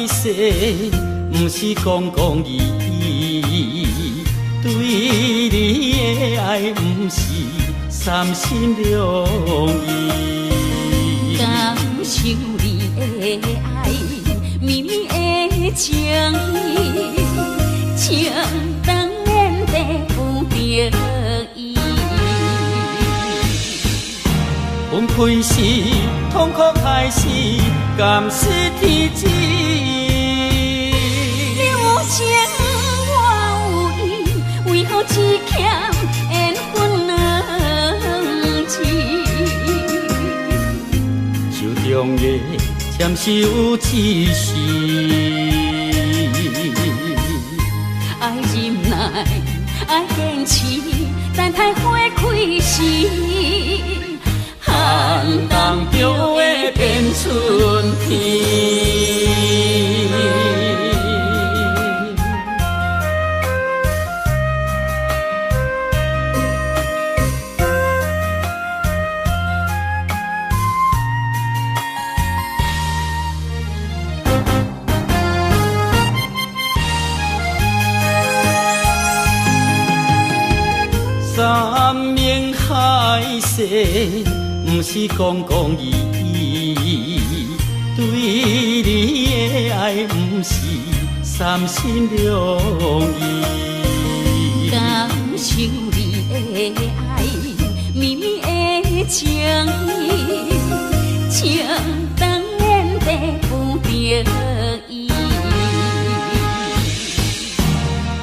誓，毋是講講而已。對你的愛，毋是三心兩意。感受你的愛，綿綿的情意，情長緣地不著伊。分開時，痛苦開始，敢是天真？你有情，我有意，為何只欠緣分兩字？手中的簽詩有一時，愛忍耐，愛堅持，等待花開時。寒冬就會變春天。山盟海誓，毋是講講而已。對你的愛，毋是三心兩意。感受你的愛，綿綿的情意，情長緣地不著伊。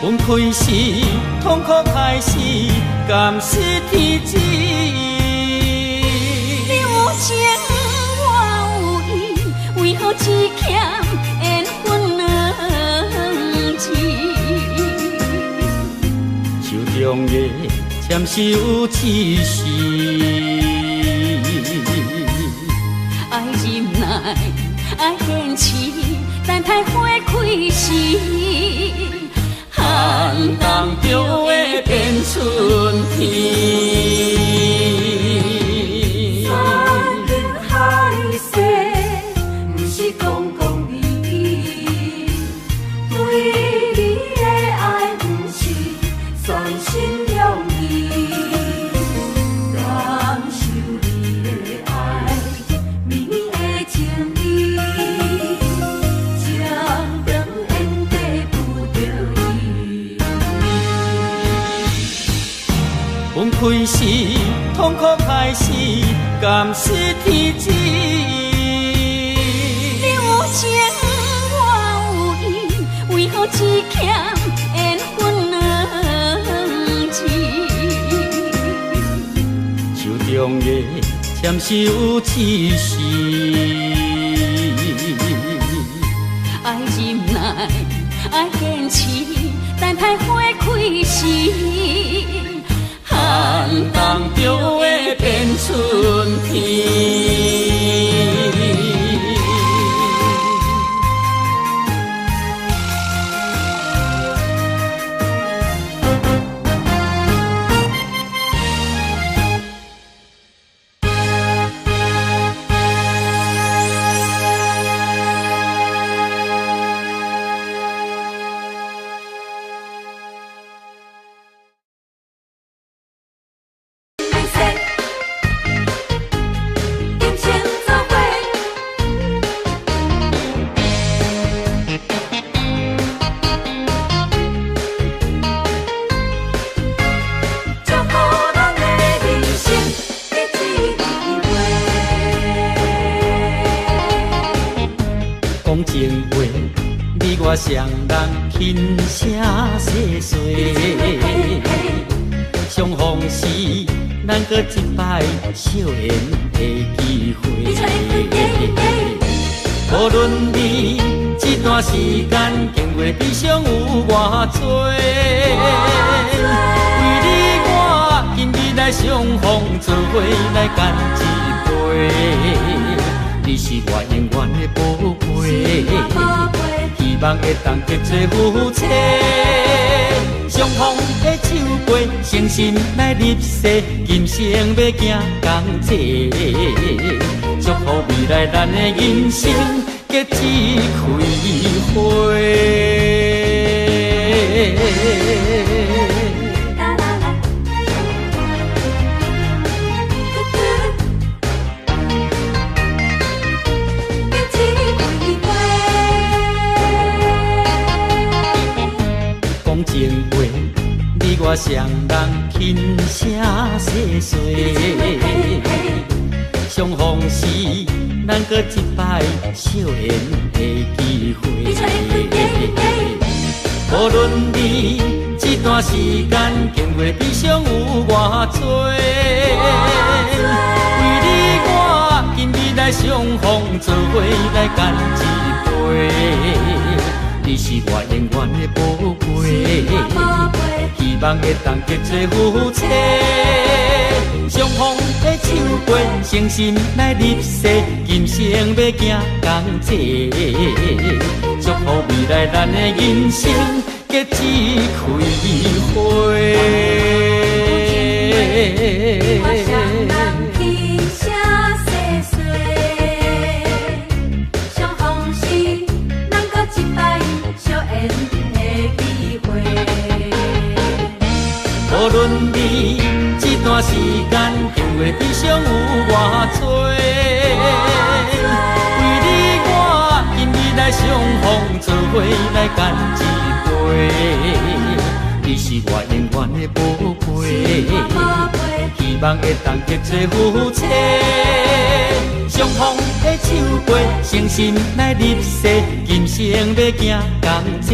分開時，痛苦開始，敢是天真？你有情，我有意，為何只欠緣分兩字？手中的簽詩有一時，愛忍耐，愛堅持，等待花開時。寒冬就會變春天。山盟海誓，毋是講講而已。對你的愛，毋是三心兩意。感受你的愛，綿綿的情意，情長緣地不著伊。分開時，痛苦開始，敢是天真？你有情，我有意，為何只欠緣分兩字？手中的簽詩有一時，愛忍耐，愛堅持，等待花開時。寒冬就會變春天。講情話，你我雙人輕聲細說。相逢時，咱閣一擺相緣的機會。無論你這段時間經過悲傷有偌濟，為你我今日來相逢，做伙來乾一杯。你是我永遠的寶貝，希望會當結做夫妻。相逢的酒杯，誠心來立誓，今生欲行仝齊。祝福未來咱的人生，结一开花。讲情话，你我双人轻声细细，相逢时，咱阁一摆相缘的机会。无论你这段时间经过悲伤有偌多，为你我今日来相逢，做伙来干一杯。你是我永远的宝贝，希望会当结做夫妻。相逢的手过，诚心来立誓，今生欲行仝齐。祝福未来咱的人生结一开花。无论你这段时间经过悲伤有偌多，为你我今日来相逢，做伙来干一杯。你是我永远的宝贝，希望会当结做夫妻。相逢的手过，诚心来立誓，今生欲行仝齐。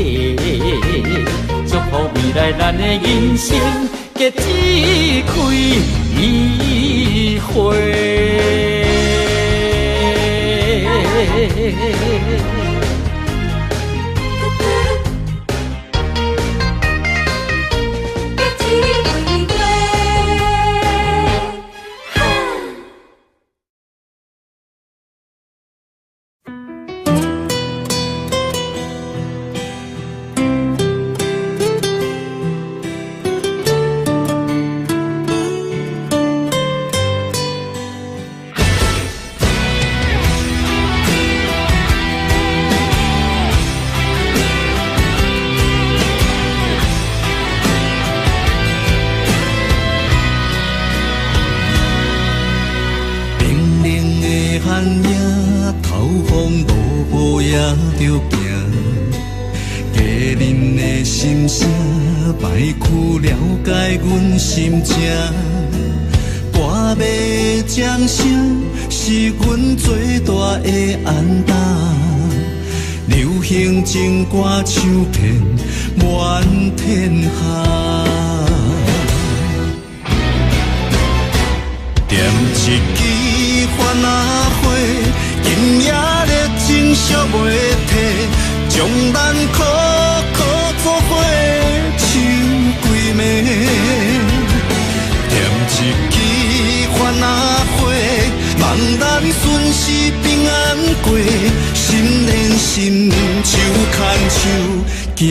祝福未来咱的人生结一开花。心情，大马掌声是阮最大的安胆。流行情歌唱遍满天下，点一支番仔花，今夜热情烧袂退，将咱苦苦做伙唱几暝。点一支番仔花，望咱顺时平安过，心连心，手牵手，行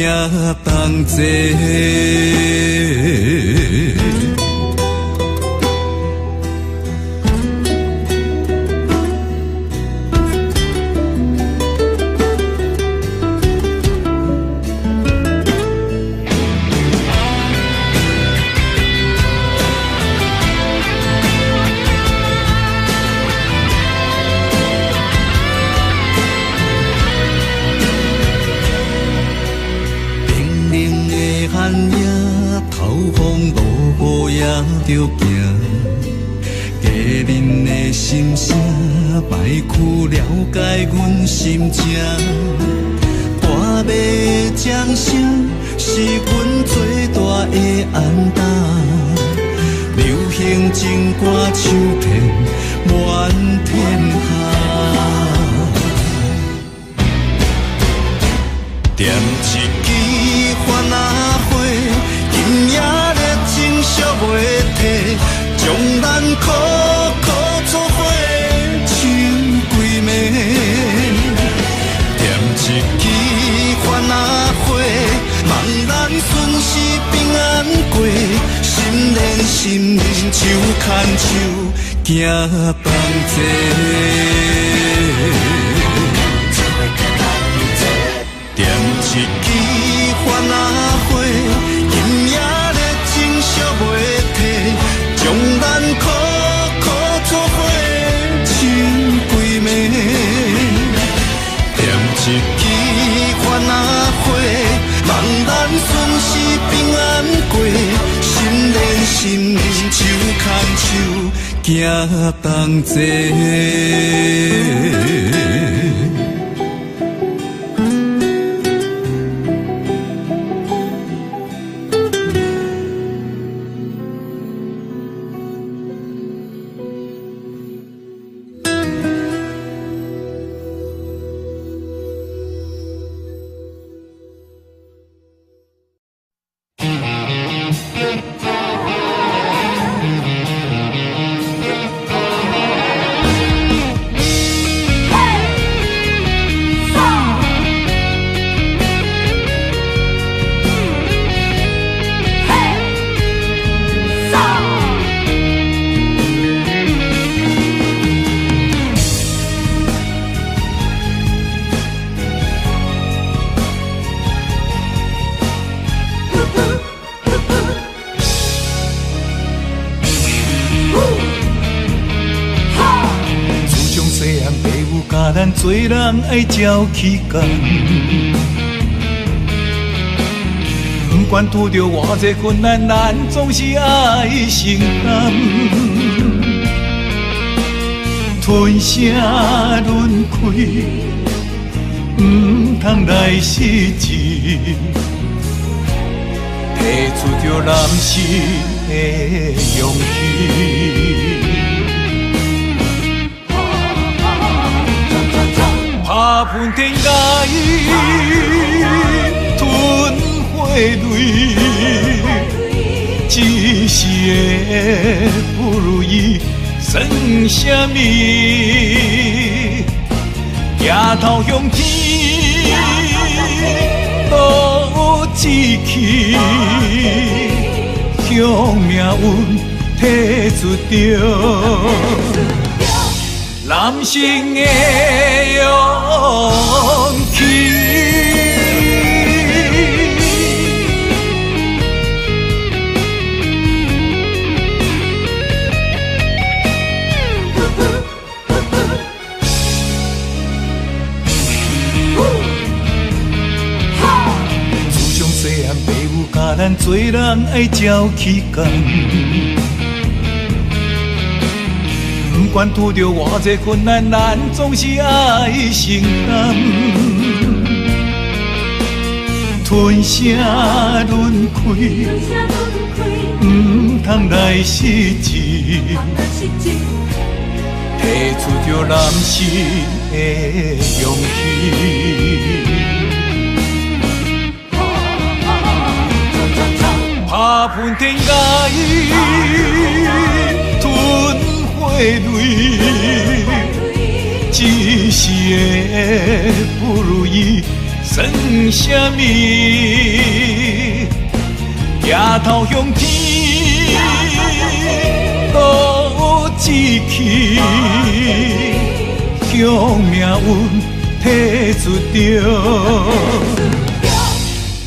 同齐。着行，家人的心声，莫去了解阮心情。大马掌声是阮最大的安胆。流行情歌唱遍满天下。点一支番仔花，今夜热情烧袂退，将咱苦苦做伙唱几暝。点一支番仔花，望咱顺时平安过，心连心，手牵手，行同齐。支番仔花，今夜热情烧袂退，将咱苦苦做伙唱规暝。点一支番仔花，望咱顺时平安过，心连心，手牵手，行同齐。做人爱照起工，不管拄著偌济困难，咱总是爱承担。吞声忍气，毋通来失志，提出著男性的勇气。拍喷天涯，吞火泪，一时的不如意算啥物？抬头向天，落志气，向命运提出著男性的勇气。自从细汉，爸母教咱做人爱照起工。不管拄著偌济困难，咱总是爱承担。吞声忍气，毋通来失志，提出著男性的勇气。拍喷天涯，吞火泪，一时的不如意算啥物？抬头向天，落志气，向命运提出著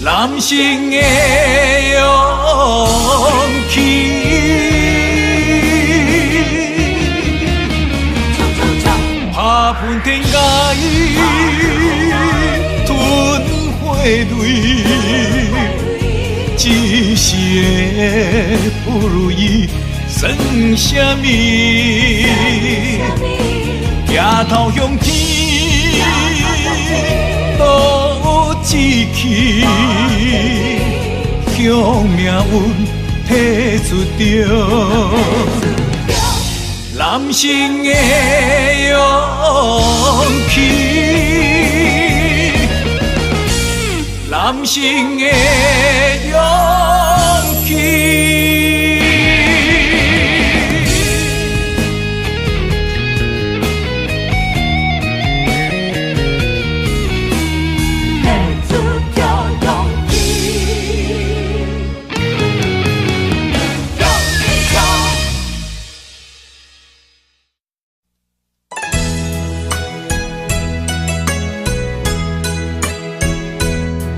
男性的勇气。拍喷天涯，吞火泪，一时的不如意算啥物？抬头向天，落志气，向命运提出著男性的勇气，男性的勇气。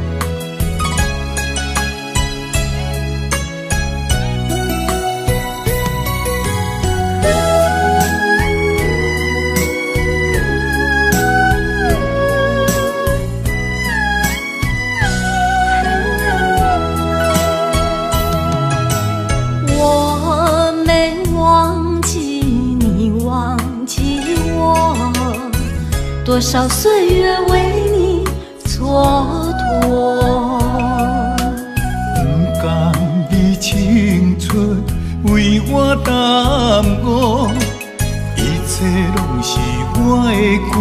勇多少歲月為你蹉跎。不甘你青春為我耽誤，一切攏是我的過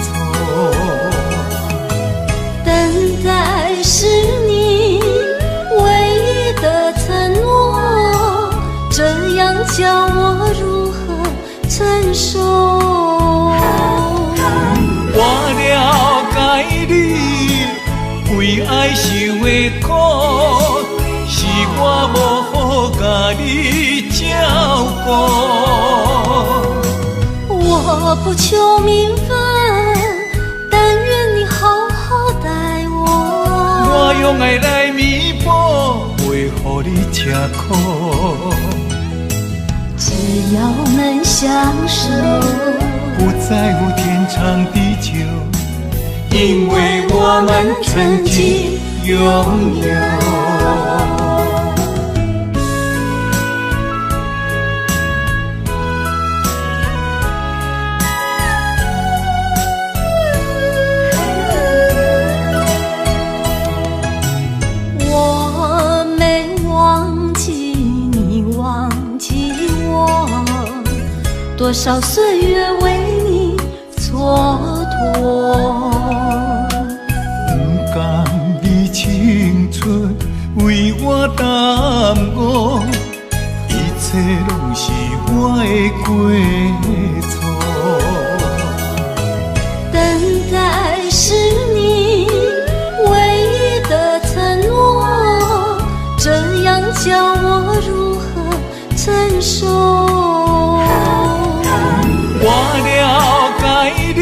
錯。等待是你唯一的承諾，這樣叫我如何承受？我了解你為愛受的苦，是我無好共你照顧。我不求名分，但願你好好待我。我用愛來彌補，袂予你吃苦。只要能相守，不在乎天長地久，因為我們曾經擁有。我沒忘記你，忘記我，多少歲月為你蹉跎。不甘你青春為我耽誤，一切攏是我的過錯。等待是你唯一的承諾，這樣叫我如何承受？我了解你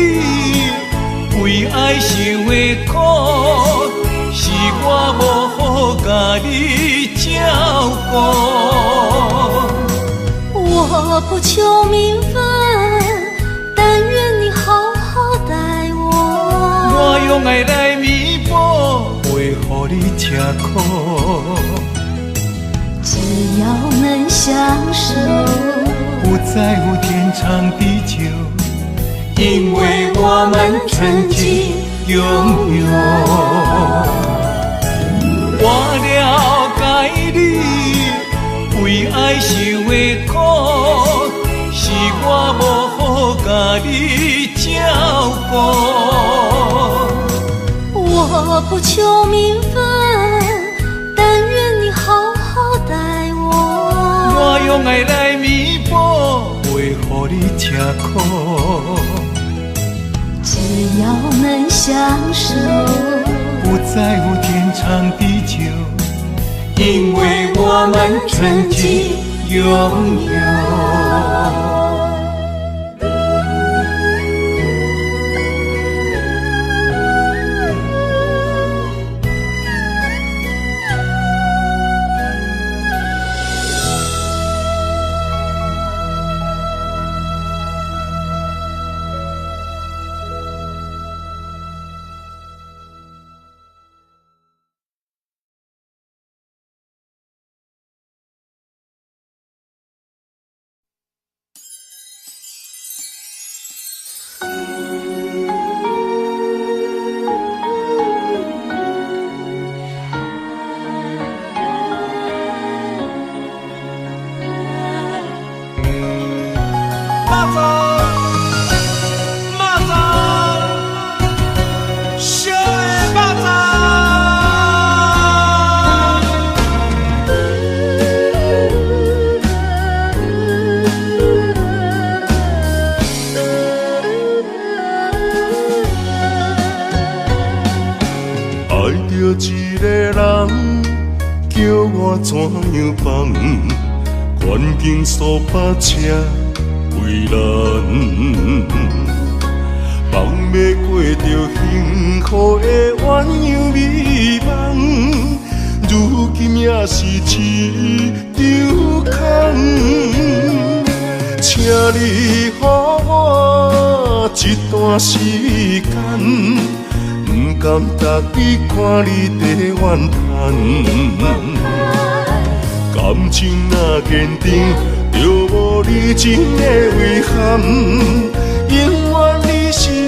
為愛受的苦，是我無好共你照顧。我不求名分，但願你好好待我。我用愛來彌補，袂予你吃苦。只要能相守，不在乎天長地久，因為我們曾經擁有。我了解你為愛受的苦，是我無好共你照顧。我不求名分，但願你好好待我。我用愛來彌補，袂予你吃苦。只要能相守，不在乎天長地久，因為我們曾經擁有。怎樣放？環境數百車為難，放袂過著幸福的鸳鸯美夢，如今也是一場空。請你予我一段時間，不甘逐日看你在怨嘆。感情若堅定，就無離情的遺憾。永遠你是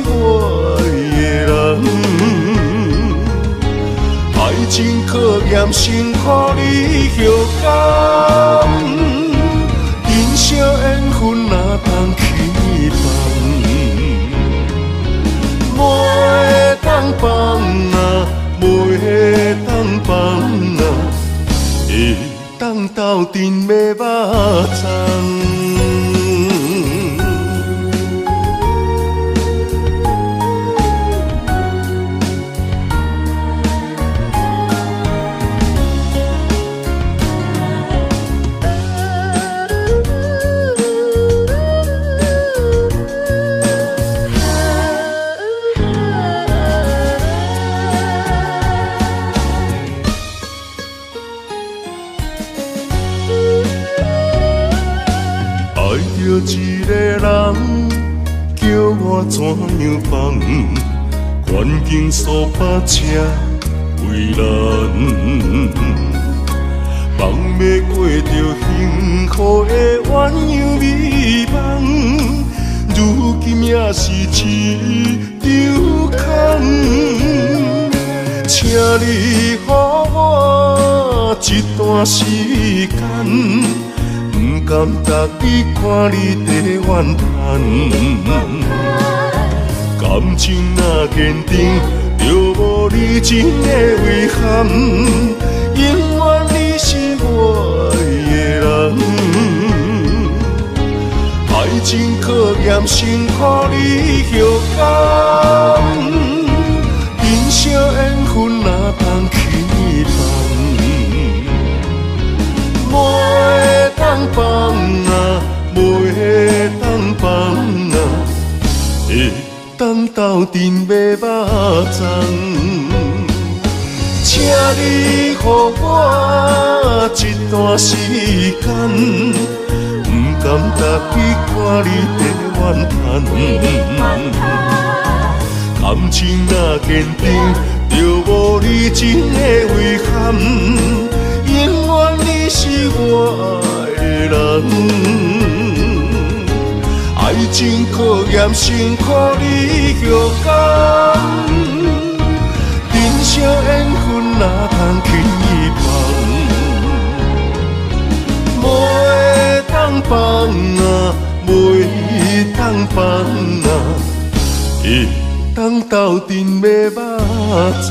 情考验，辛苦你休工。珍惜缘分哪通轻易放？袂当放啊，袂当放啊，会当斗阵欲肉粽。一个人叫我怎样放？环境数百这为难，梦欲过著幸福的鸳鸯美梦，如今也是一场空。请你予我一段时间。不甘逐日看你在怨叹，感情若坚定，就无离情的遗憾。永远你是我爱的人，爱情考验，辛苦你休工。珍惜缘分哪通轻易放？袂当放啊，袂当放啊，会当斗阵欲肉粽。请你予我一段时间，不甘逐日看你在怨叹。感情若坚定，就无离情的遗憾。永远你是我爱的人，爱情考验，辛苦你休工。珍惜缘分哪通轻易放？袂当放啊，袂当放啊，会当斗阵欲肉粽。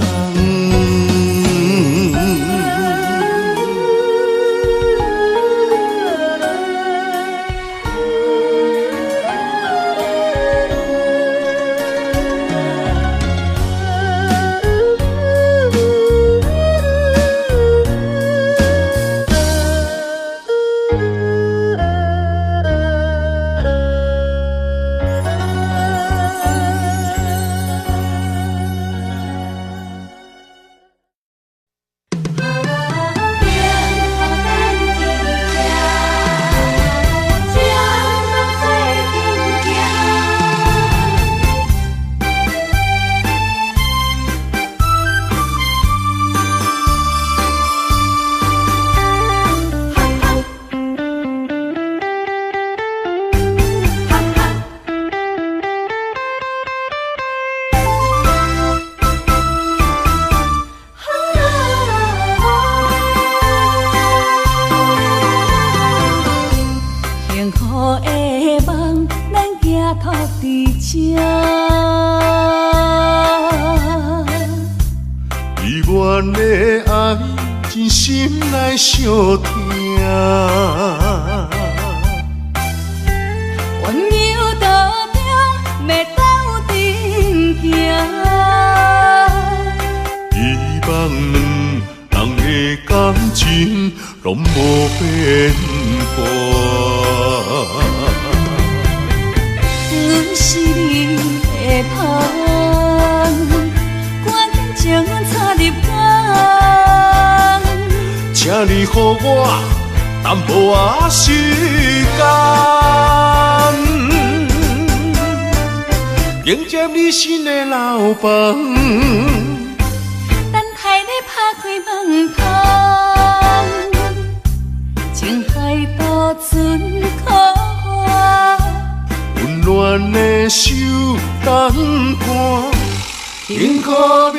幸福美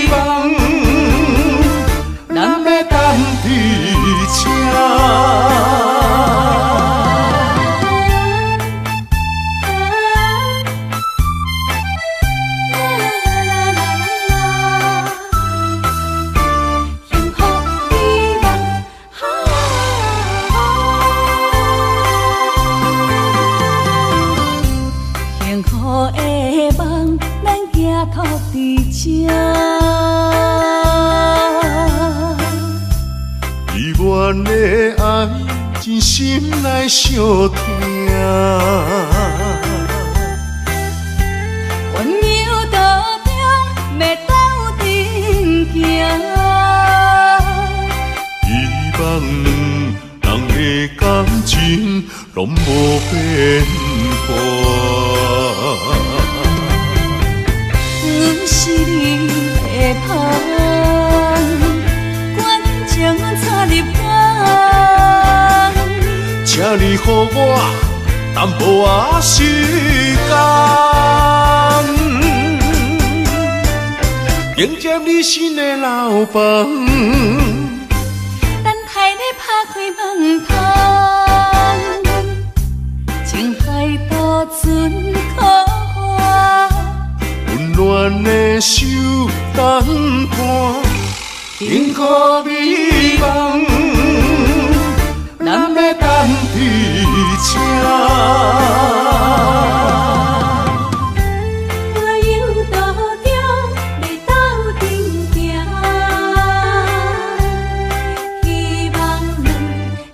梦。伫這。幸福的夢，咱寄託佇這。美滿的愛，真心來相疼。鸳鸯道中欲鬥陣行，希望兩人的感情攏無變化。阮是你的香，悬将阮插入房。請你予我淡薄仔時間，迎接你新的樓房。等待你拍開門窗，情海渡船靠岸，溫暖的手等伴，幸福美夢，咱欲等佇這。鸳鸯道中欲鬥陣行，希望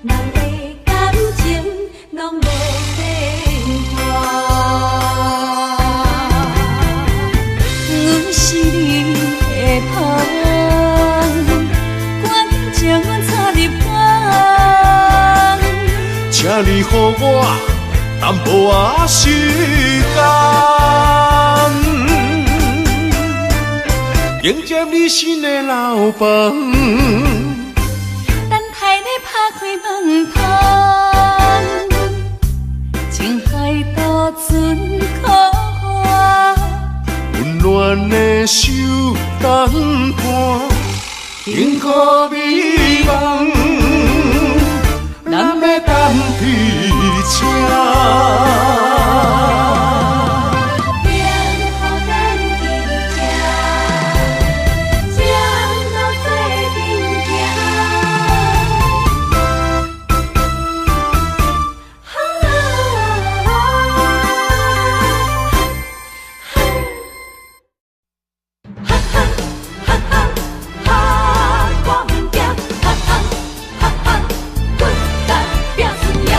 兩人的感情攏無變化。阮是你的香，悬将阮插入房。請你予我淡薄仔時間，迎接你新的樓房。等待你拍開門窗，情海渡船靠岸，溫暖的手等伴，幸福美夢，咱欲等佇這。幸福等佇這，情路做陣行。哈哈哈哈哈，我毋惊，哈哈哈哈，骨力拼输赢。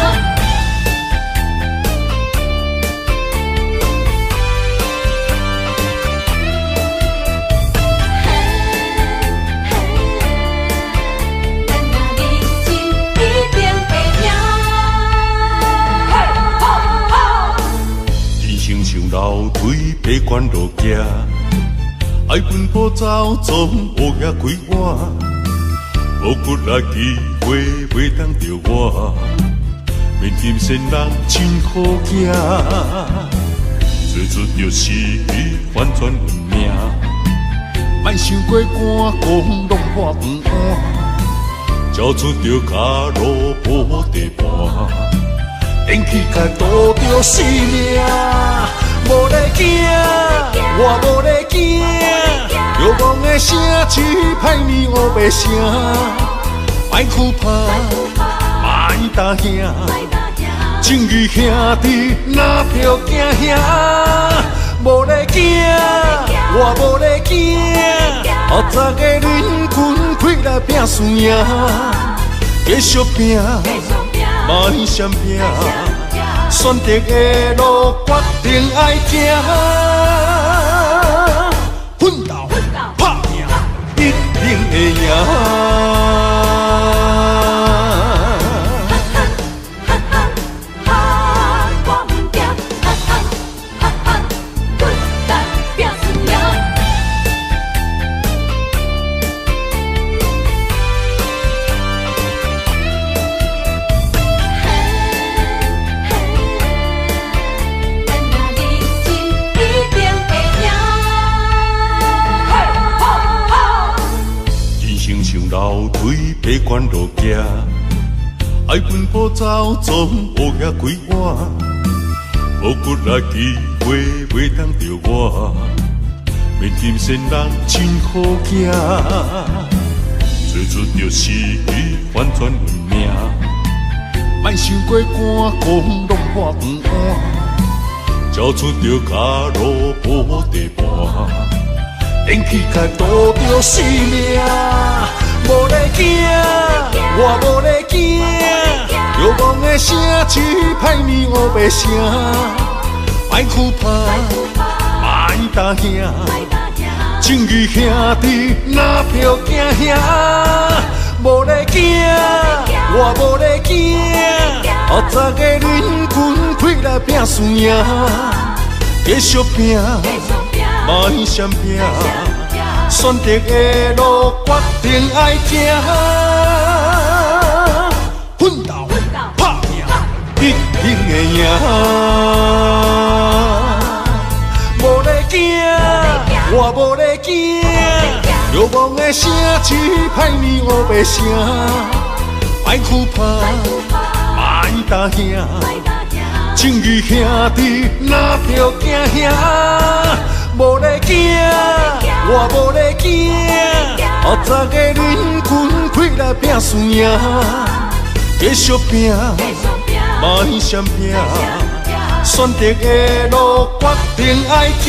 嘿，咱若认真，一定会赢。嘿，吼吼。人生像楼梯，爬悬落行，爱奔波走总乌鸦开碗，无骨力机会袂当著我，免担心人真好行，做出著时机反转运命，莫想过赶工弄破饭碗，交出著跤路无地盘。电气甲赌著性命，无咧惊，我无咧惊。流亡的城市，歹暝乌白声，莫惧怕，莫担惊，正义兄弟若著惊吓，无咧惊，我无咧惊。后十个人群开来拼输赢，继续拼。莫闪避，选择的路决定爱行，奋斗打拼，一定会赢。哈哈哈，我毋惊，哈哈哈哈，骨力拼输赢。嘿，嘿，咱若认真，一定会赢。嘿，吼吼。人生像楼梯，爱奔波走总乌夜开我，无骨力机会袂当著我，免金仙人真好行，做出著时机反转运命，莫想过赶工弄破饭碗，交出著脚路无地盘，电气卡赌著性命，无咧惊，我无咧惊。流亡的城市，歹暝乌白声，莫惧怕，莫担惊，正义兄弟若票惊吓，无咧惊，我无咧惊，后十个忍军开来拼输赢，继续拼，莫闪避，选择的路决定爱行，奋斗。一定会赢，无咧惊，我无咧惊。流亡的城市，歹暝乌白声，莫惧怕，莫担惊，正义兄弟若票惊吓，无咧惊，我无咧惊。后十个忍军开来拼输赢，继续拼。莫闪避，选择的路决定爱行，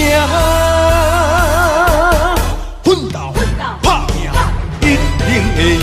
奋斗打拼一定会赢。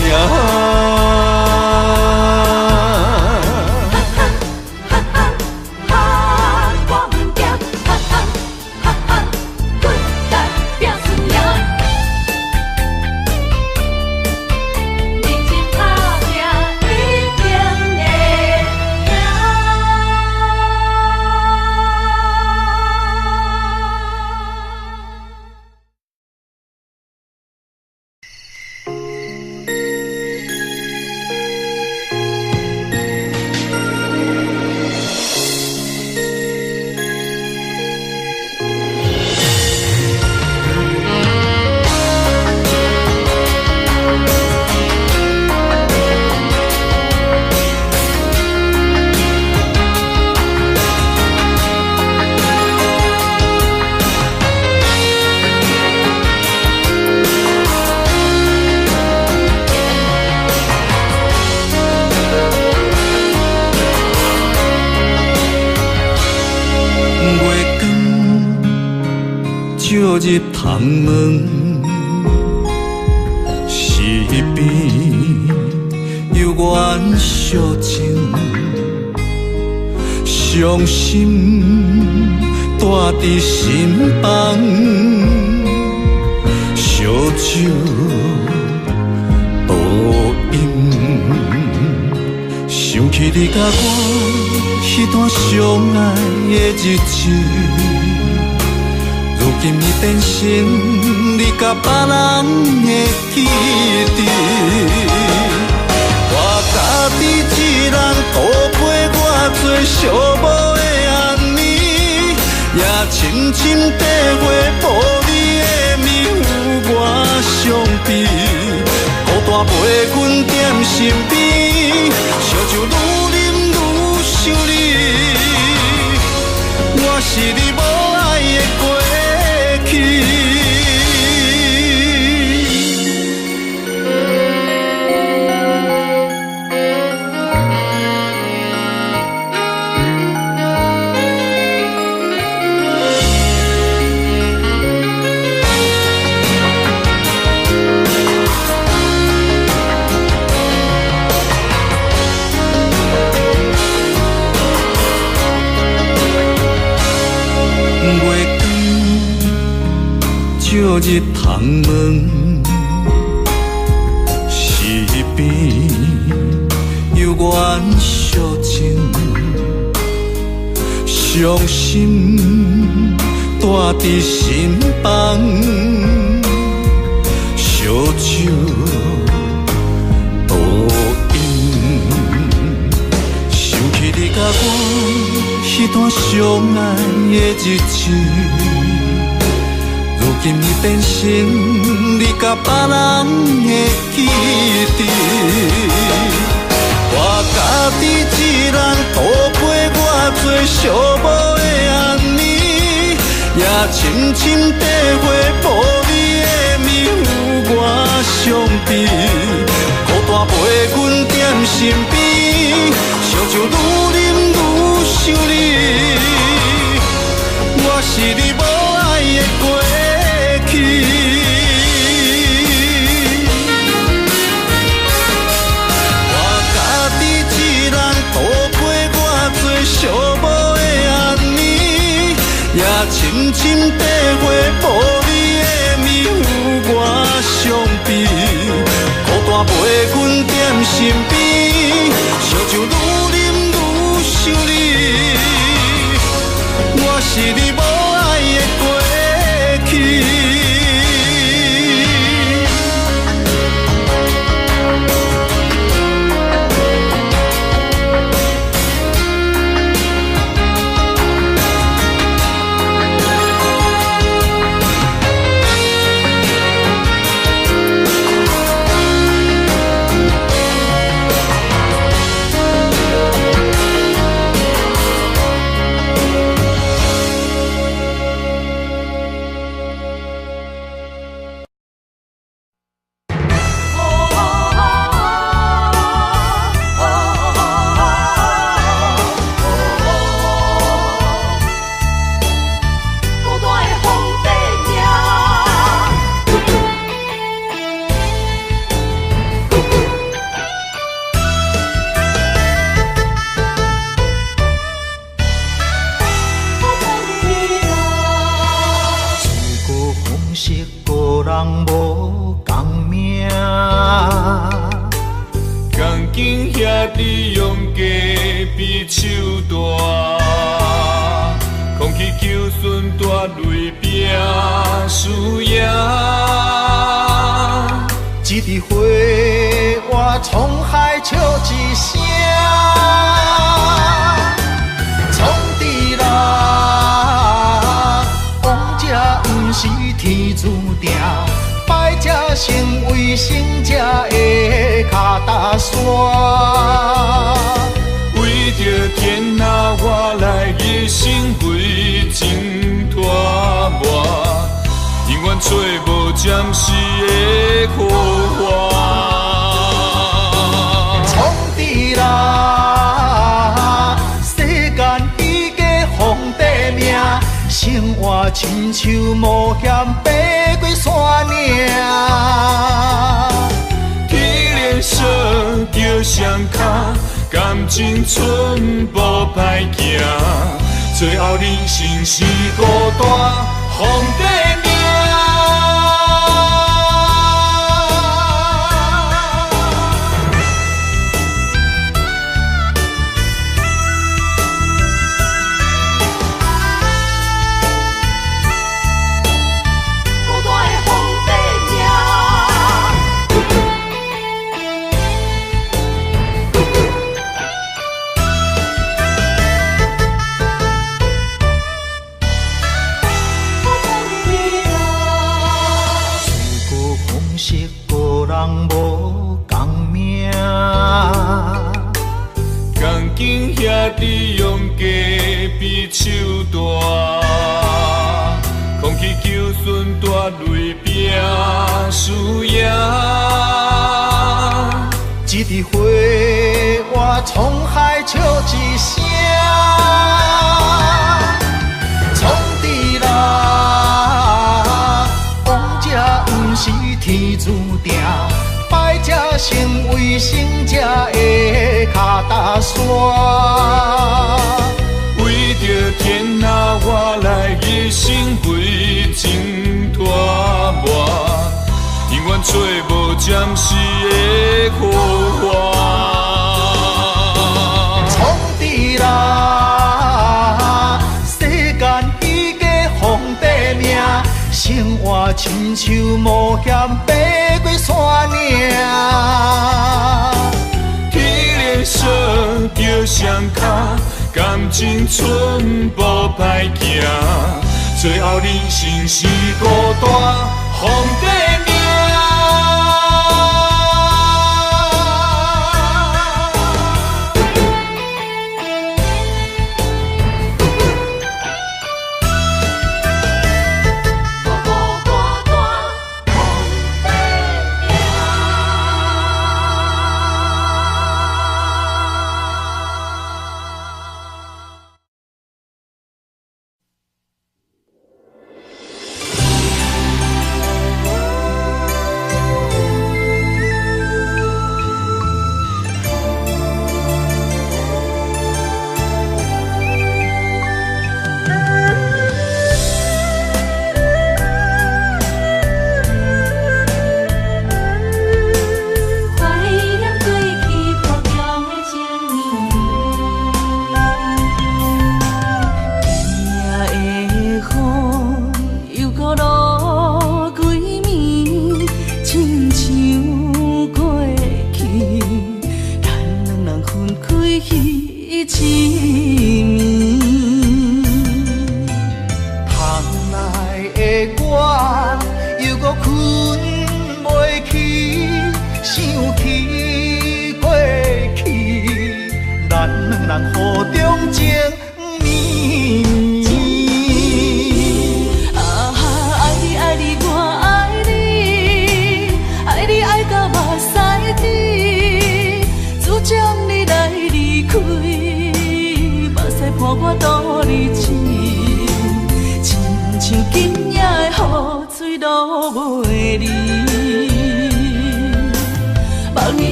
入窗门，是边犹原相情，伤心住伫心房，烧酒倒饮，想起你佮我彼段相爱的日子。如今已变成你佮别人的记忆，我家己一人度过偌济寂寞的暗暝，也深深体会无你的暝有偌伤悲，孤单陪阮踮身边，烧酒愈饮愈想你，我是你无爱的过去。照入窗门，是边犹原相情，伤心住伫心房，烧酒倒饮，想起你佮我彼段相爱的日子。如今已变成你佮别人的记忆，我我家己一人度过偌济寂寞的暗暝，也深深体会无你的暝有偌伤悲。孤单陪阮踮身边，烧酒愈饮愈想你，我是你无爱的过去。我家己一人度过偌济寂寞的暗暝，也深深体会无你的暝有偌伤悲。孤单陪阮踮身边，烧酒愈饮愈想你，我是你无爱的过去。自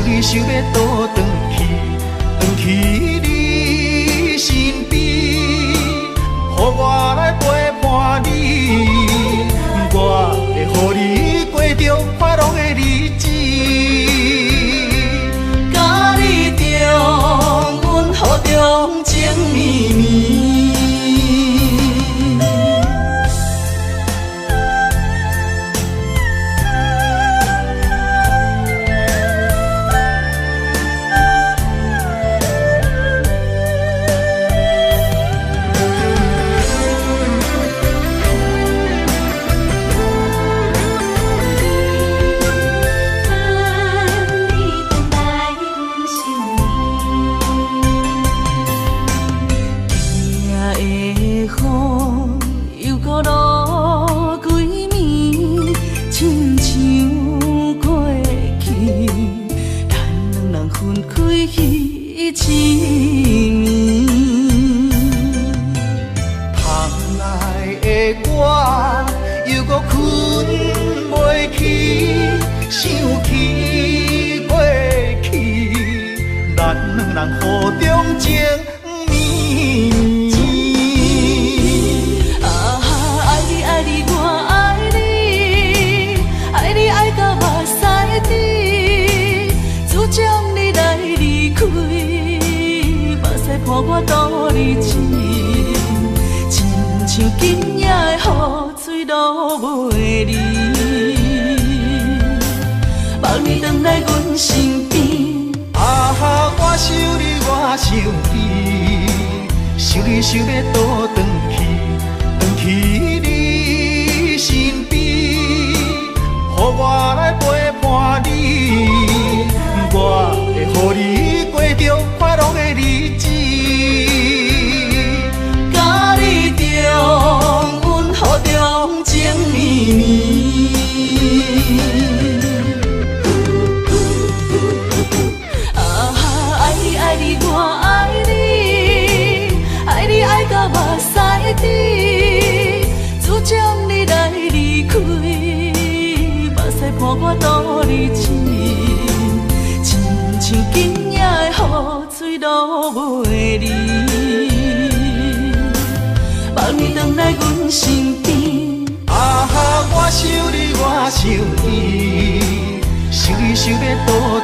想你想欲倒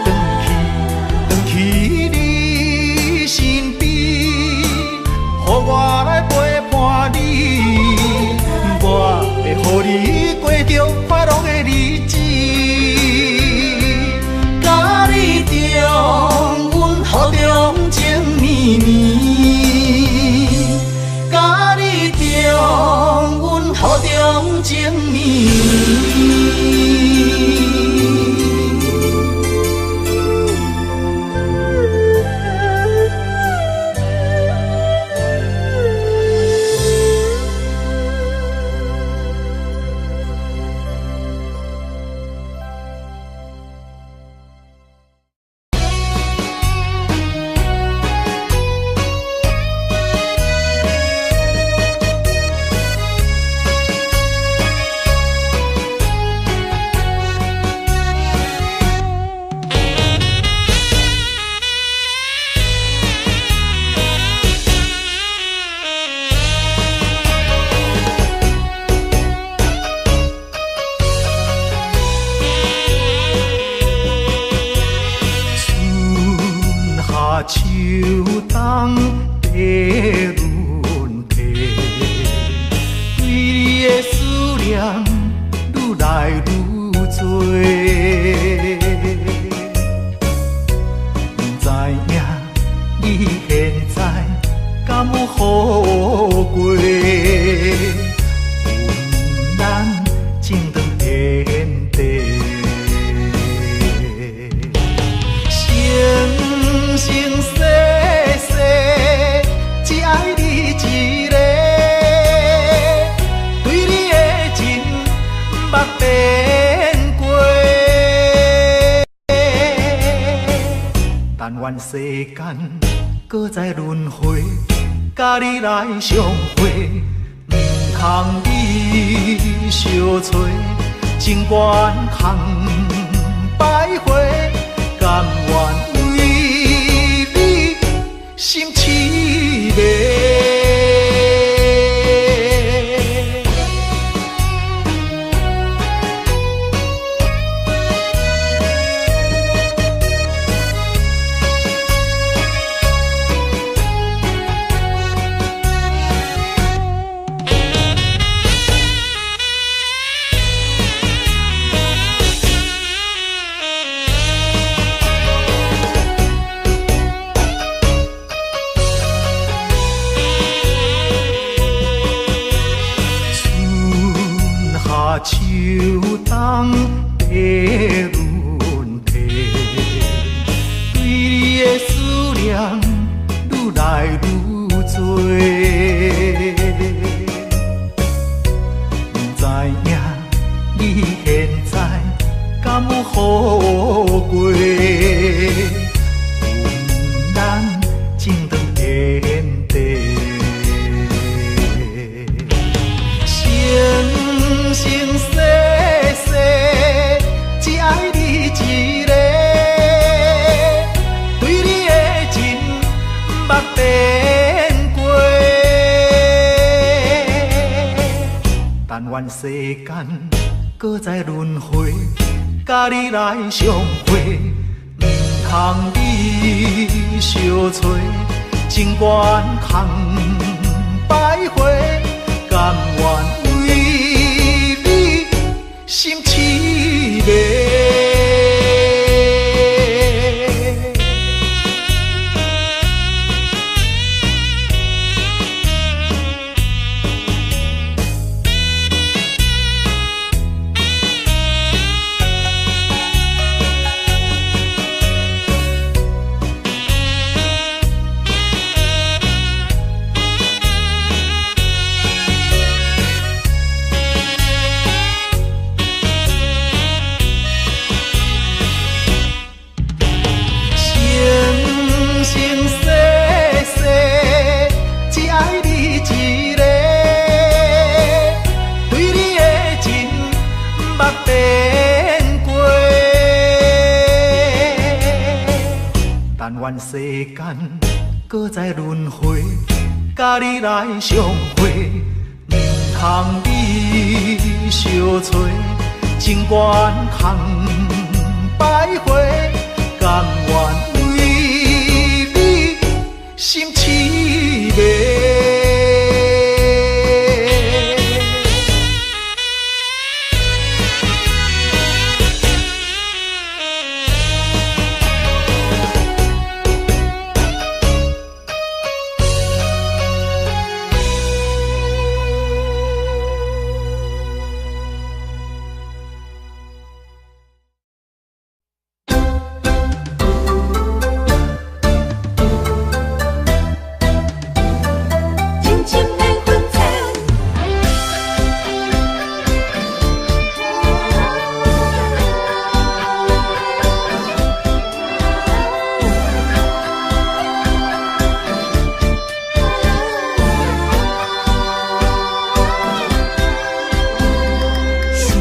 轉去，轉去你身邊，予我來陪伴你，我會予你過著快樂的日子，佮你重溫雨中情綿綿。世间搁再轮回，佮你来相会，毋通你相揣，情关空徘徊，佮甘願為你心痴迷。秋冬的轮替，对你的思念愈来愈多。不知影你现在敢有好过？阮情长天地，生生世世只愛你一个，對你的情毋捌變過。但願世間閣再輪迴，佮你來相會，毋通你相揣，情願空徘徊，甘願為你心痴迷。生生世世只愛你一个，對你的情毋捌變過。但願世間閣再輪迴，佮你來相會，毋通你相揣，情願空徘徊，甘願為你心痴迷。心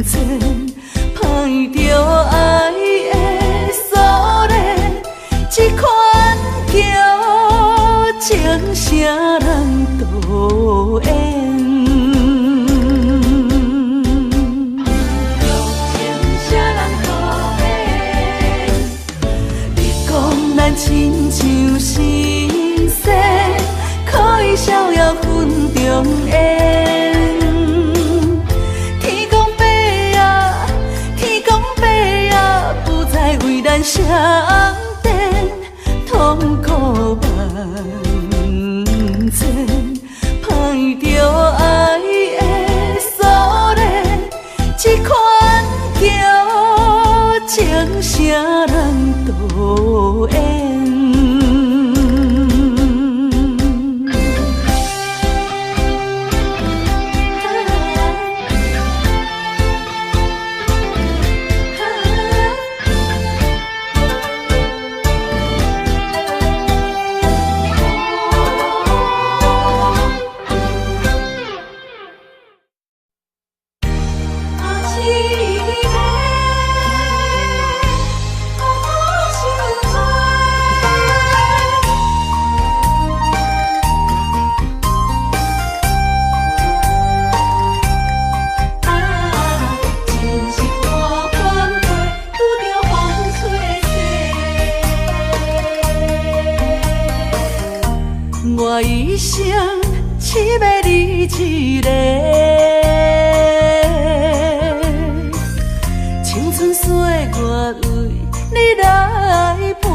千，歹著爱的锁链，这款叫情啥人渡缘。你讲咱亲像神仙，可以逍遥云中烟。天公伯啊，天公伯啊，不知为咱谁点，痛苦万千，歹著爱的锁链，这款叫情啥人渡缘。我一生痴迷你一个，青春岁月为你来陪，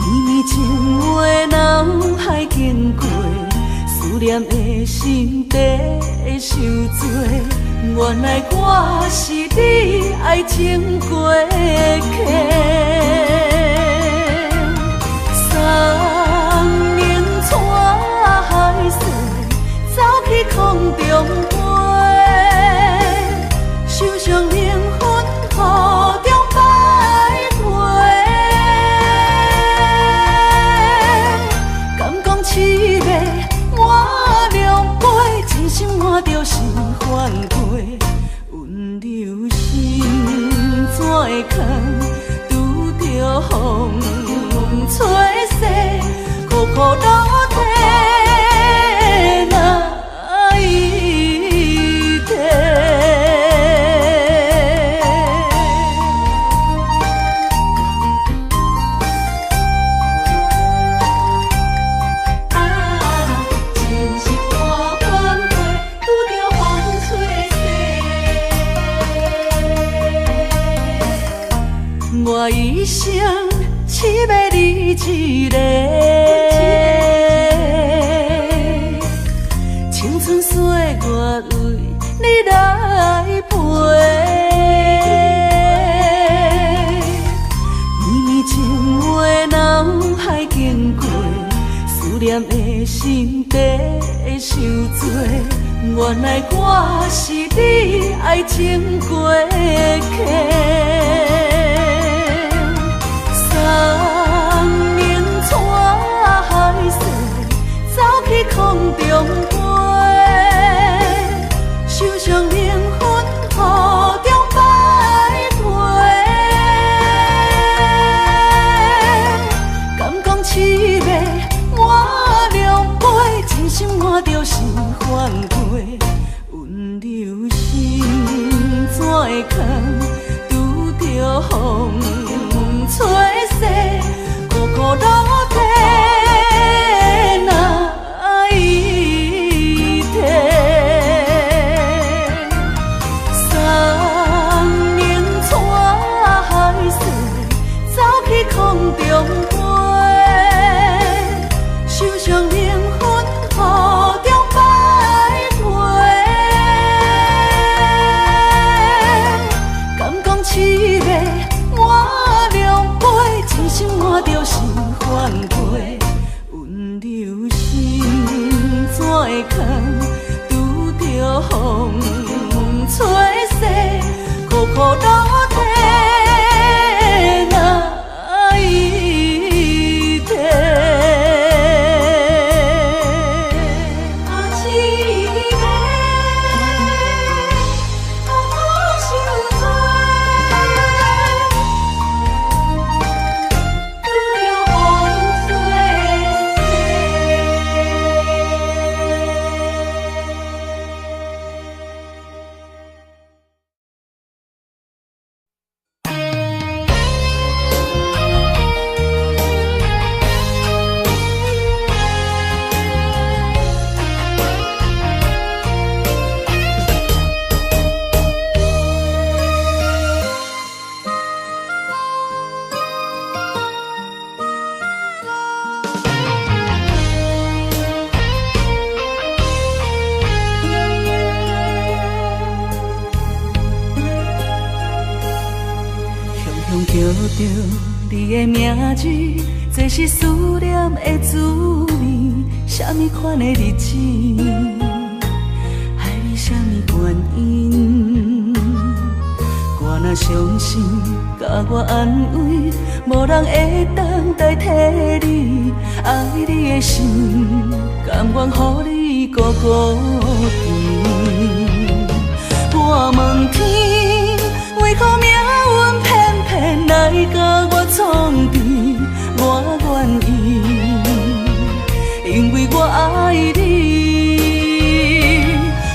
绵绵情话脑海经过，思念的心地伤多，原来我是你爱情过客。送灵带海誓，走去空中飞，受伤灵魂雨中徘徊。敢讲痴迷满两杯，真心换著心烦过，温柔心怎会空？拄著风吹逝，苦苦落体难医体。真是大反悔，拄著风吹逝。我一生痴迷你一个，青春岁月为你来陪，绵绵情话脑海经过，思念的心地伤多，原来我是你爱情过客。送灵带海誓，走去空中飞，受伤灵魂雨中徘徊。敢讲痴迷满两杯，真心换著心烦过，温柔心怎会空？拄著风吹逝，苦苦落体难医体。送灵带海誓，走去空中飞，受伤灵魂雨中徘徊。敢讲痴迷满两杯，真心换著心烦过，温柔心怎会空？拄著风吹逝，苦苦落体难医体。欲阁受罪，拄著风吹。雄雄叫著你的名字，这是思念的滋味。啥物款的日子，爱你啥物原因？我若伤心，共我安慰，无人会当代替你。爱你的心，甘愿予你孤孤甜。我问天，为何命运偏偏来共我创治？我愿意，因为我爱你。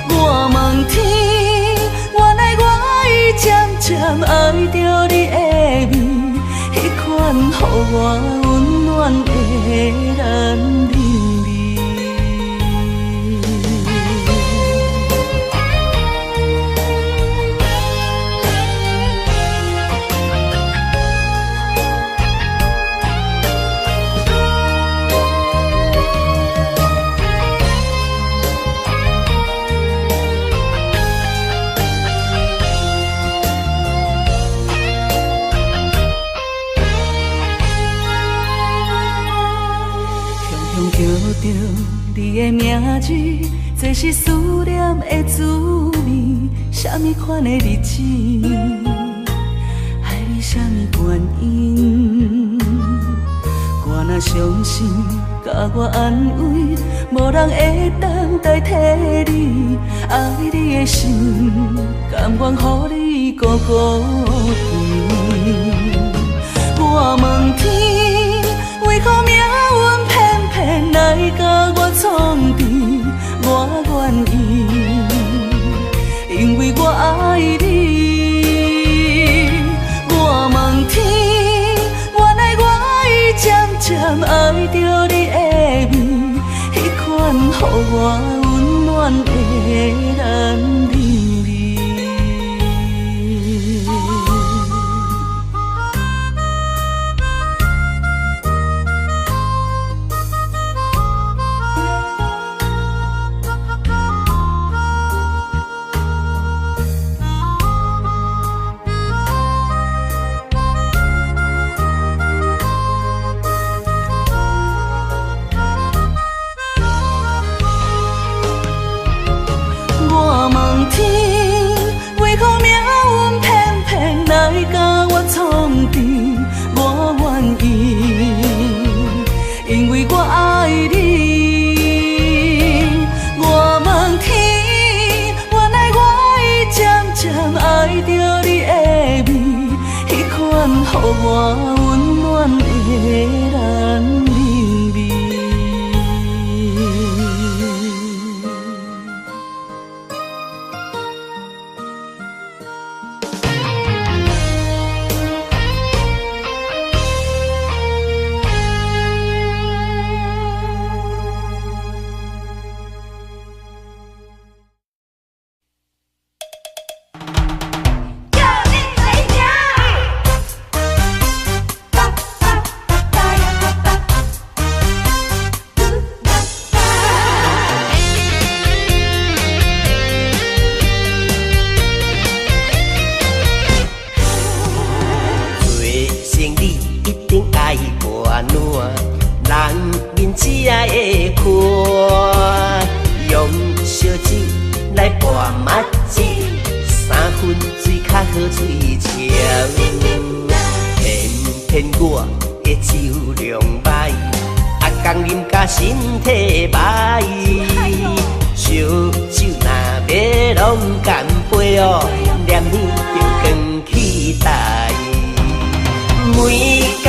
我问天，原来我已渐渐爱著你的味，彼款予我温暖的男人味。雄雄叫著你的名字，这是思念的滋味。啥物款的日子，爱你啥物原因？我若伤心，共我安慰，无人会当代替你。爱你的心，甘愿予你孤孤甜。我问天，为何命运偏偏来共我创治？我愿意，因为我爱你。我问天，原来我已渐渐爱著你的味，彼款予我温暖的男人味。我问天，为何命运偏偏来共我创治？我愿意，因为我爱你。我问天，原来我已渐渐爱著你的味，彼款予我温暖的男人味。叫你来听。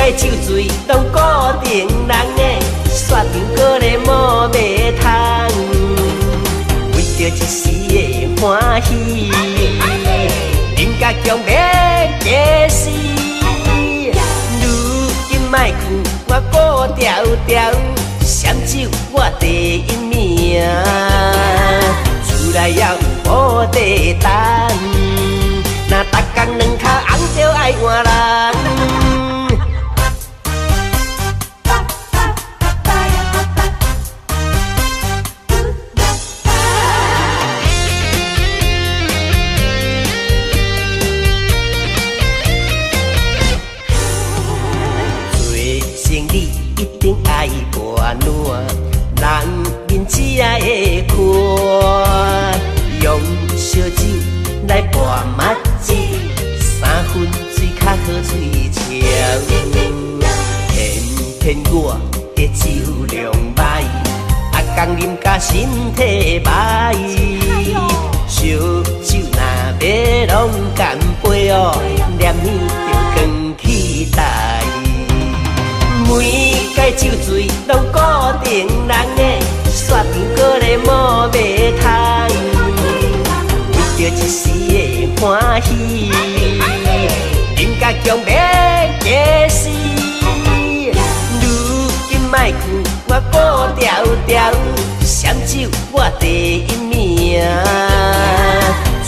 届酒醉拢固定人的，煞场阁咧无袂通，为著一时的欢喜，啉甲强欲假死。如今莫看我孤调调，闪酒我第一名，厝内也有无地等，若逐工两跤红就爱换人。人面才会看，用烧酒来拌麦子，三分水较好喙潮。偏偏我的酒量歹，逐工啉甲身体歹。烧酒若欲拢干杯哦，念耳就光起台。每届酒醉拢固定人的，煞场阁咧无袂通，为著一时的欢喜，啉甲强欲假死。如今莫看我孤调调，闪酒我第一名，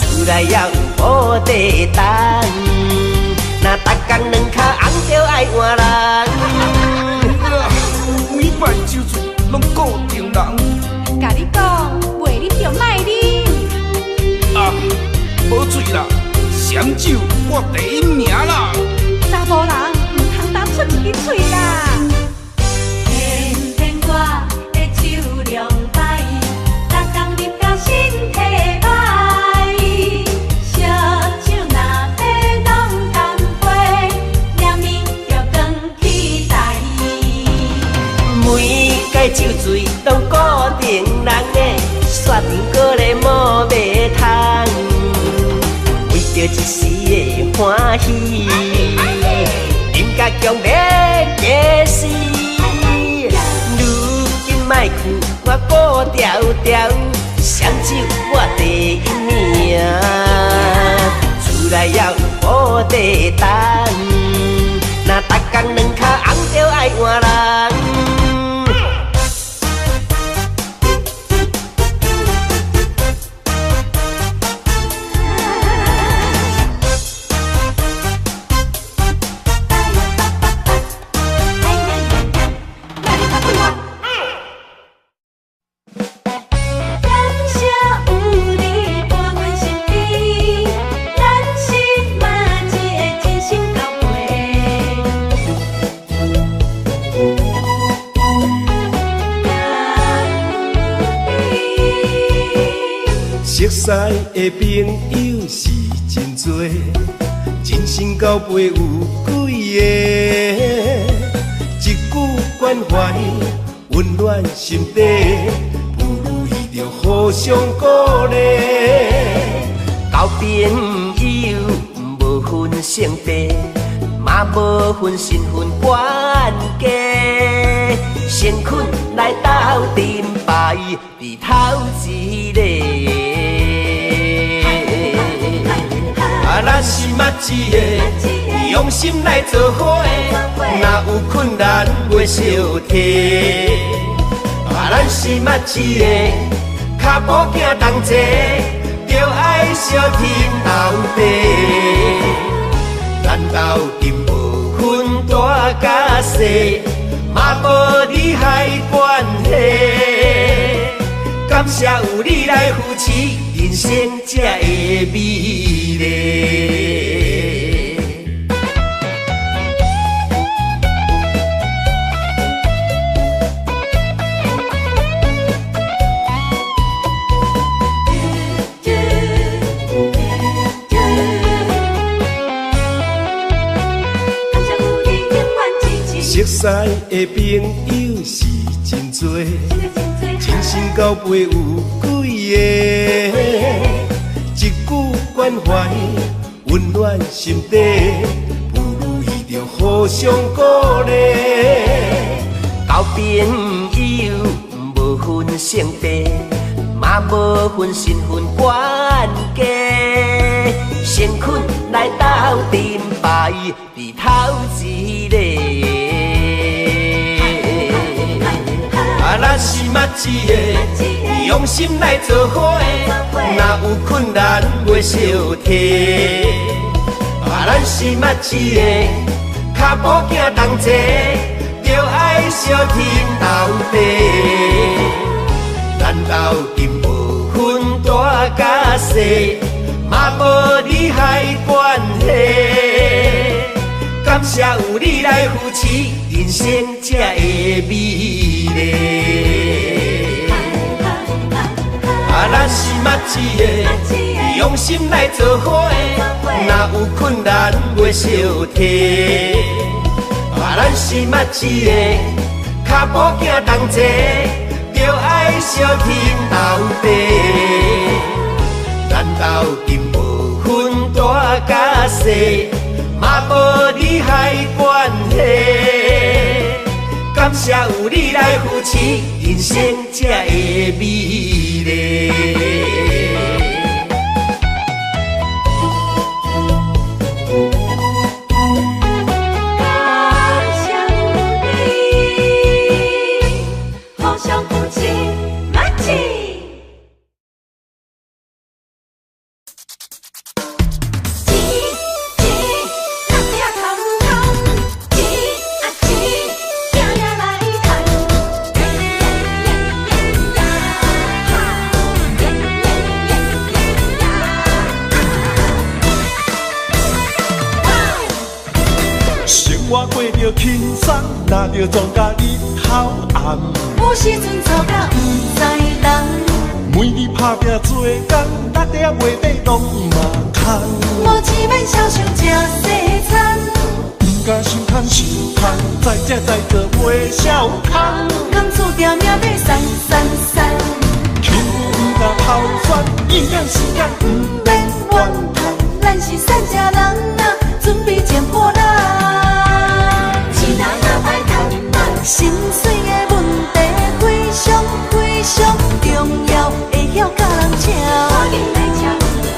厝内也有无地等，若逐工两跤红就爱换人。每摆酒醉拢固定人，共你讲，袂啉就莫啉。啊，无醉啦，闪酒我第一名啦。查某人毋通当出一支喙啦。偏偏我的酒量歹，逐工啉甲身体歹，烧酒若欲拢干杯，念伊就光起台。每届酒醉拢固定人的，煞场阁咧无袂通，为著一时的欢喜，啉甲强欲假死。如今莫看我孤调调，闪酒我第一名，厝内也有无地等，若逐工两跤红就爱换人。熟似的朋友是真多，真心交陪有几个？一句关怀温暖心底，不如意就互相鼓励。交朋友无分性别，嘛无分身份关系，诚恳来斗阵排伫头一个。啊，咱是捌一个，用心来做伙，若有困难袂相提。啊，咱是捌一个，脚步行同齐，就爱相挺后底。咱斗阵无分大甲细，嘛无利害关系。感谢有你来扶持，人生才会美丽。熟似的朋友是真多，真心交陪有几个？一句关怀温暖心底，不如意就互相鼓励。交朋友无分性别，嘛无分身份悬低，诚恳来斗阵排伫头一个。啊，咱是捌一个，用心来做伙，若有困难袂相提。啊，咱是捌一个，脚步行同齐，就爱相挺到底。咱斗阵无分大甲细，嘛无利害关系。感谢有你来扶持，人生才会美丽。啊，咱是捌一个，用心来做伙，若有困难袂相提。啊，咱是捌一个，脚步行同齐，就爱相挺到底。咱斗阵无分大甲细，嘛无利害关系。感谢有你来扶持，人生才会美丽。感谢有你，互相扶持，默契。钱钱，赚得空空，钱啊钱，拼命来赚。耶耶耶耶呀哈，耶耶耶耶呀哈。生活过著轻松，若著撞甲日头暗。有时阵吵甲毋知人，每日打拼做工，六点月底拢嘛空。无钱免消受食西餐，毋敢想空想空，在食在做袂消空。工厝定命欲散散散，欺负毋敢头酸，营养时间毋免怨叹。咱是散食人啊，准备剪破烂。钱若歹趁啊，心碎的问题非常非常重要，会晓佮人请。赶紧来吃。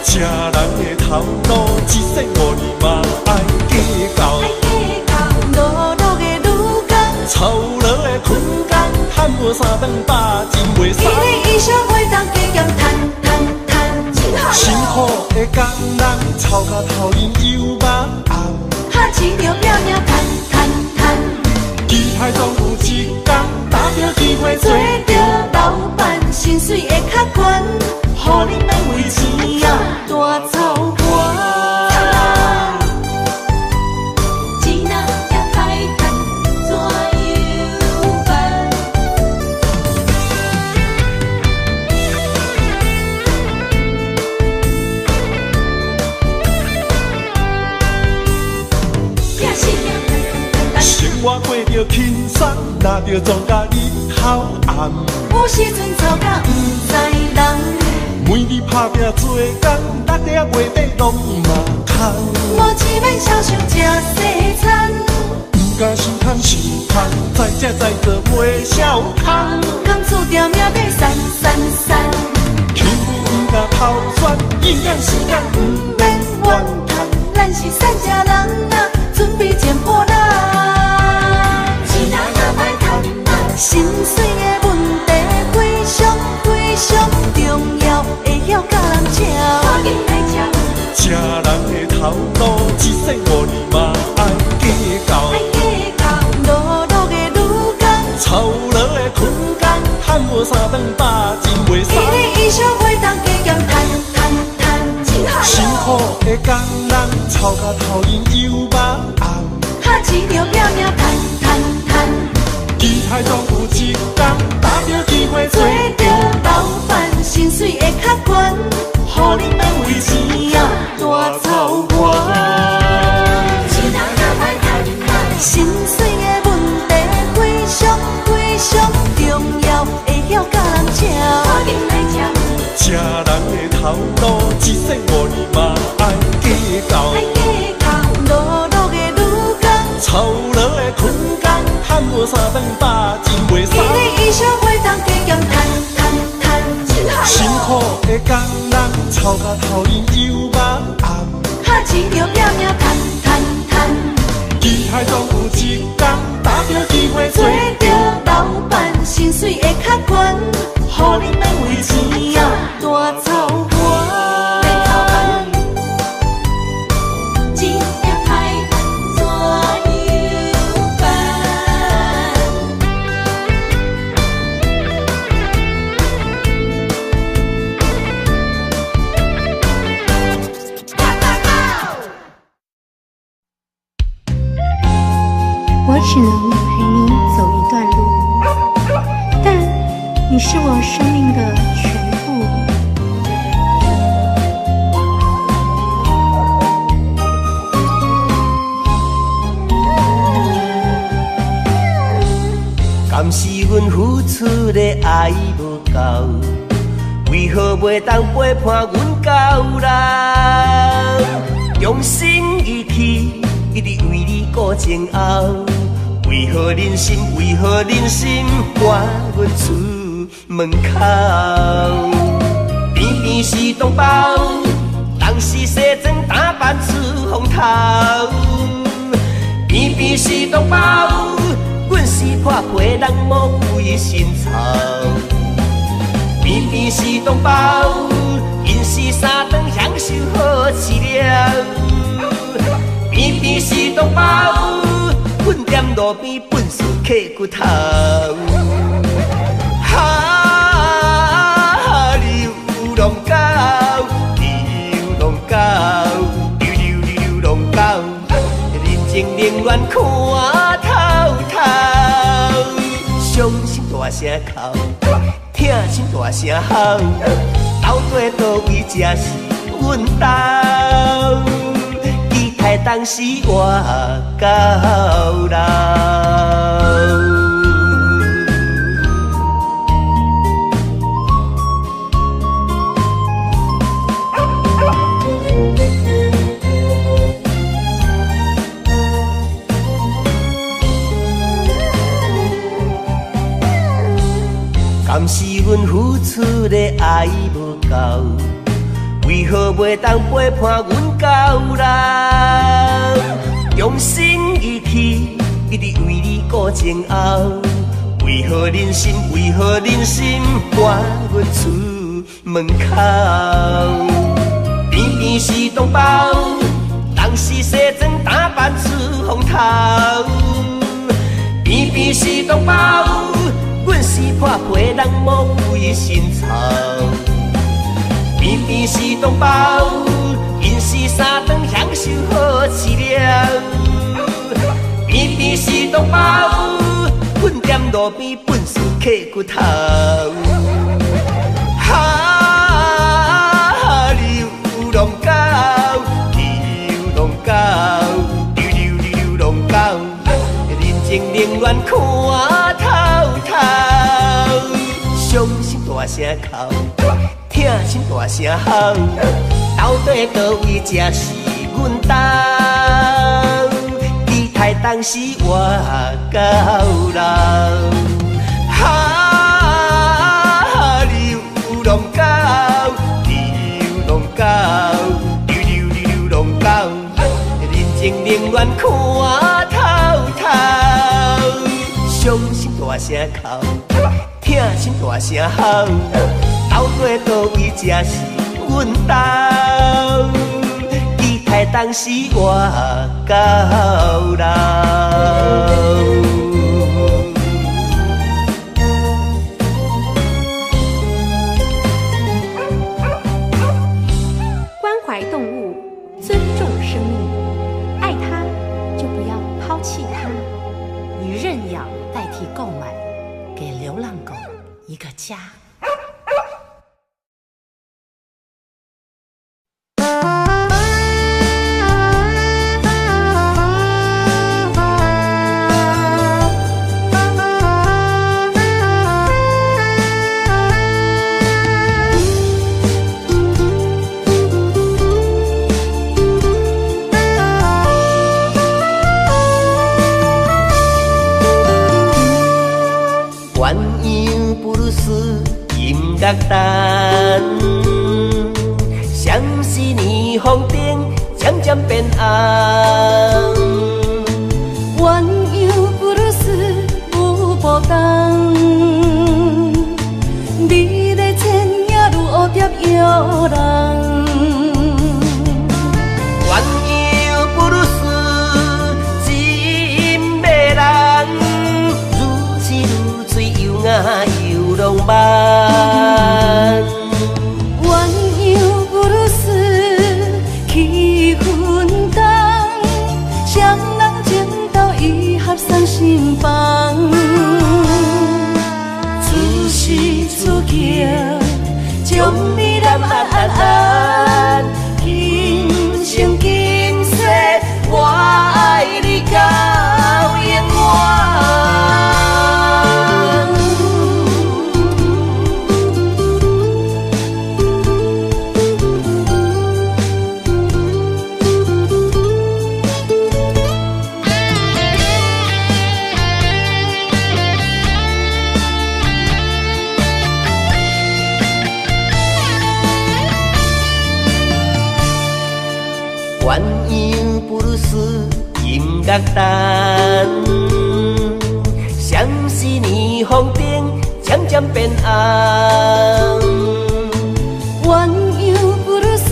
食人的头路，一世五年嘛爱计较。爱计较，落落的女工，操劳的困工，趁无三顿饱，真袂伊送。咧医生袂当加减趁趁趁。辛苦的工人，臭甲头面油肉红。哈市场拼命趁趁趁，期待总有一天，打著机会做著老板，薪水会较悬，予恁免为钱啊大草原。钱若也歹趁，怎样办？拼死命趁，生活过著轻松，若著撞甲日头暗。有时阵吵甲毋知人，每日打拼做工，六点月底拢嘛空。无钱免消受食西餐，毋敢想空想空，在食在做袂消空。工厝定命欲散散散，欺负毋敢头酸，营养时间毋免怨叹。咱是散食人啊，准备剪破烂。钱若歹趁啊，心碎的问题非常非常重要，会晓佮人请。赶紧来吃。食人的头路，一世五年嘛爱计较。爱计较，落落的女工，操劳的困工，趁无三顿饱，真袂伊送。咧医生袂当加减趁趁趁。辛苦的工人，臭甲头面油肉红。哈市场拼命趁趁趁，期待总有一天，打著机会做著老板，薪水会较悬，予恁免为钱啊大草原。钱若歹趁啊，心碎的问题非常非常重要，会晓佮人请。赶紧来吃。食人的头路，一世五年嘛爱计较。爱计较，落落的女工，操苦的工人，臭甲头面油目红。敲一条拼命趁趁趁。期待总有一天，踏著机会做著老板，薪水会较悬，予恁免为钱啊大操烦。钱会歹怎样办？我只能陪你走一段路，但你是我生命的全部。敢是阮付出的爱无够，为何袂当陪伴阮到老？用心义气，一直为你顾前后。为何忍心？为何忍心赶阮出门口？偏偏是同胞，人是西装打扮出风头。偏偏是同胞，阮是破皮人无规身臭。偏偏是同胞，𪜶是三顿享受好饲料。偏偏是同胞，阮踮路边粪扫捡骨头。哈，流浪狗，流浪狗，流流流浪狗，人情冷暖看透透，伤心大声哭，疼心大声吼，到底佗位才是阮兜？台东是活到老。敢是阮付出的爱无够？为何袂当陪伴阮到老？用心义气，一直为你顾前后。为何忍心？为何忍心赶阮出门口？偏偏是同胞，人是西装打扮出风头。偏偏是同胞，阮是破皮人无规身臭。偏偏是同胞，𪜶是三顿享受好饲料。偏偏是同胞，阮踮路边粪扫捡骨头。哈，流浪狗，流浪狗，流流流浪狗，人情冷暖看透透，伤心大声哭。疼心大声吼，到底佗位才是阮兜？伫台东是活到老。哈，流浪狗，流浪狗，流流流浪狗，人情冷暖看透透，伤心大声哭，疼心大声吼。到底佗位才是阮兜？伫台东是活到老。关怀动物，尊重生命，爱它就不要抛弃它。以认养代替购买，给流浪狗一个家。鸳鸯不如丝，音乐台。相思霓虹灯渐渐变暗。鸳鸯布鲁斯舞步动，美丽倩影如蝴蝶摇人。鸳鸯布鲁斯真迷人，愈痴愈醉又雅又浪漫。鸳鸯布鲁斯气氛重，双人情投意合送心房。此时此刻，将你揽安安安，今生今世我爱你到永远。鸳鸯布鲁斯音乐弹，相思霓虹灯渐渐变暗。鸳鸯布鲁斯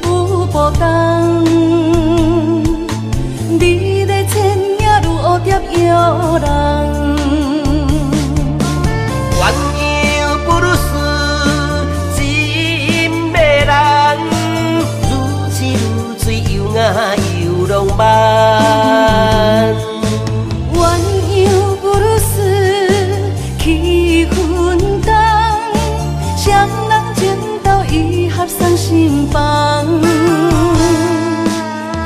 舞步动，美丽倩影如蝴蝶摇人。鸳鸯布鲁斯真迷人，愈痴愈醉又雅又浪漫。鸳鸯布鲁斯气氛重，双人情投意合送心房。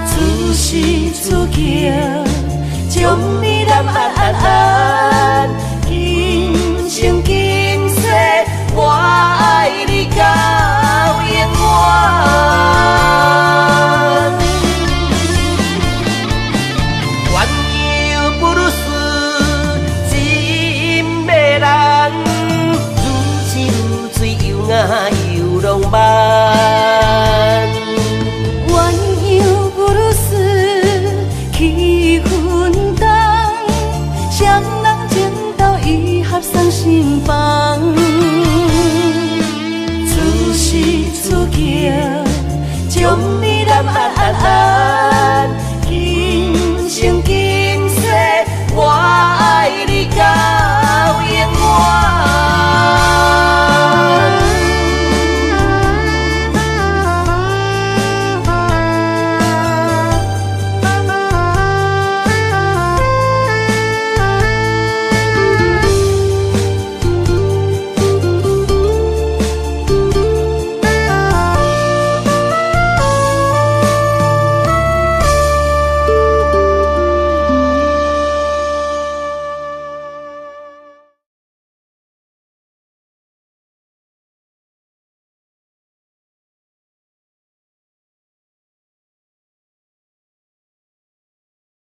此时此刻，将你揽安安安，今生今世我爱你到永远。鸳鸯布鲁斯真迷人，愈痴愈醉又雅又浪漫。鸳鸯布鲁斯气氛重，双人情投意合送心房。此时此刻，将你